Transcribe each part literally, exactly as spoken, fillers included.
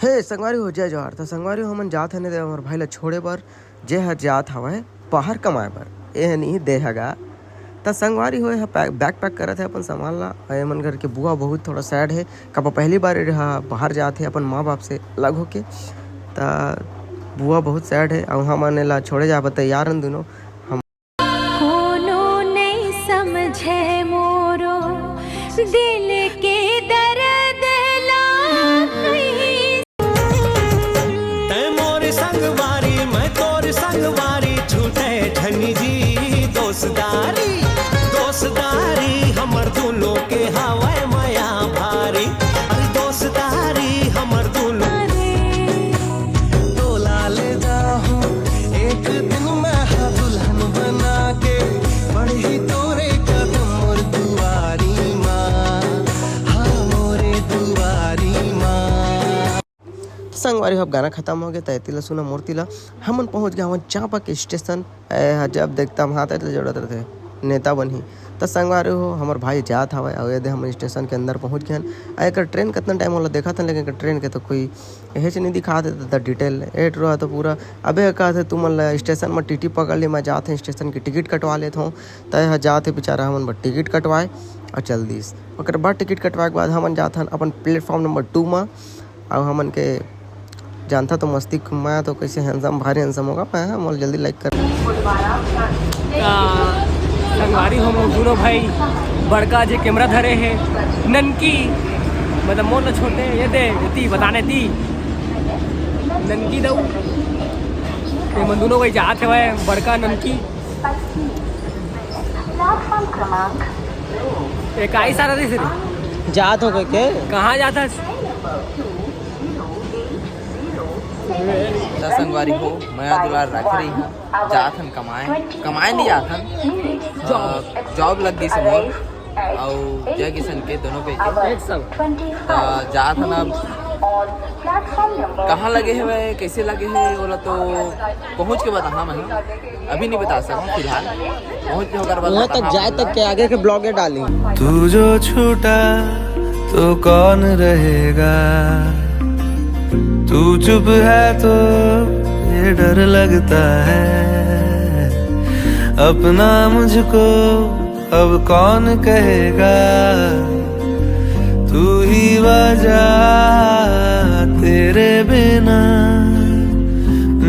हे संगवारी हो, जय जोहार। त संगवारी हो, हमन जात हन हमर भाई ला छोड़े बर, जे हर जात हवय बाहर कमाए बर। ए ह नहीं देहगा। त संगवारी हो, एह pack, bag pack करत हे अपन सामान ला। अउ एमन घर के बुआ बहुत थोड़ा sad हे, काबर पहली बार एहा बाहर जात हे अपन माँ बाप से अलग होके। त बुआ बहुत sad हे, अउ हमन एला छोड़े जाए बर तैयार हन दुनों। कोनो नइ समझे मोरो दिल के दर्द ला कहीं। तै मोर संगवारी, मैं तोर संगवारी, छूटे झनी जी दोस्तारी। दोस्तारी हमर दुनों के हवय मया भारी, अरे दोस्तारी हमर दुनों। रे। तोला ले जाहूं एक दिन मैं हा दुल्हन बना के, पड़ही तोरे कदम मोर दुआरी माँ, हाँ मोरे दुआरी माँ। त संगवारी हो, अब गाना खतम हो गे, त एती ला सुना मोर ती ला। हमन पहुँच गे हवन चांपा के स्टेशन। ए, जब देखता हम हाथ एती ला जोड़त रथे, नेता बनही। त संगवारी हो, हमर भाई जात हवय, अउ एदे हमन स्टेशन के अंदर पहुँच गे हन। आ एकर ट्रेन कतना टाइम होला देखत हन, लेकिन एकर ट्रेन के तो कोई एहेच नहीं दिखात हे, त detail। ए टुरा तो पूरा, अबे कहत हे, तुमन ला स्टेशन म टीटी पकड़ ली, मैं जात हूँ स्टेशन की टिकट कटवा लेत हूँ। त एह जात हे बेचारा हमन बर टिकट कटवाए अउ चल दिस। ओकर बाद टिकट कटवाए के बाद हमन जात हन अपन प्लेटफॉर्म नंबर टू म। अउ हमन के जानता तो मस्ती, मैं तो कैसे handsome, भारी handsome होगा, मैं मोला जल्दी like कर। आ, संगवारी हो, मोर दुनों भाई बड़का जे कैमरा धरे हे, ननकी, मतलब मोर ले छोटे, ये दे, एती बताने ती, ननकी दऊ, ये मन दुनों भाई जात हवय, बड़का ननकी। प्लेटफॉर्म क्रमांक एक आई सारा रे। जात हो के? कहाँ जात हस? त संगवारी हो, मैं दुलार रख रही हूँ, जात हन कमाए, कमाए नहीं जात हन, अ, जॉब लग गई से मोर, अउ जय किशन के दोनों बेटे। एक संग। त जात हन अब। कहाँ लगे हवय, कैसे लगे हे, ओला तो पहुँच के बताहा मैं, अभी नहीं बता सकूँ फिलहाल। पहुँच के ओकर बाद वहाँ तक बताहा जाए मैं। तक के आगे के ब्लॉग ये डाली। तू जो छूटा तो कौन रहेगा, तू चुप है तो ये डर लगता है, अपना मुझको अब कौन कहेगा, तू ही वजह, तेरे बिना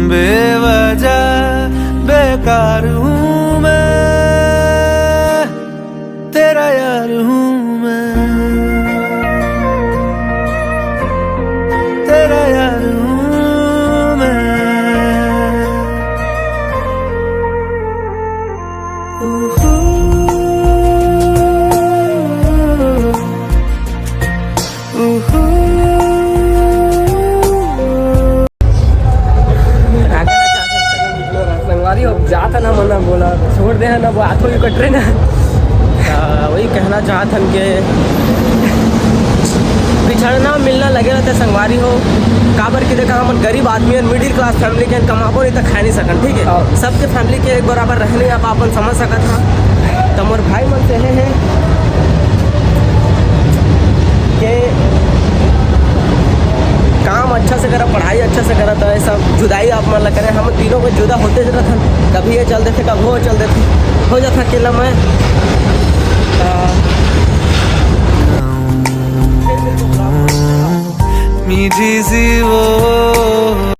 बेवजह बेकार हूँ मैं, तेरा यार हूँ मैं, तेरा यार हूँ मैं। संगवारी हो, जात ना मना बोला, छोड़ दे ना, वो आथो ही कट रहे ना। त वही कहना चाहत हन के बिछड़ना मिलना लगे रहते संगवारी हो, काबर के देखा हमन गरीब आदमी हन, मिडिल क्लास फैमिली के हन, कमाबो नहीं तो खा नहीं सकन, ठीक है। हाँ। सबके फैमिली के एक बराबर रहने आप अपन समझ सकत हा। त मोर भाई मन से हे, हे के काम अच्छा से करा, पढ़ाई अच्छा से करा, त ये सब जुदाई आप मन ला करे, हम तीनों को जुदा होते रहत हन, कभी ये चल देते, कभी वो चल देते, हो जाता अकेला मैं। त मीठी सी वो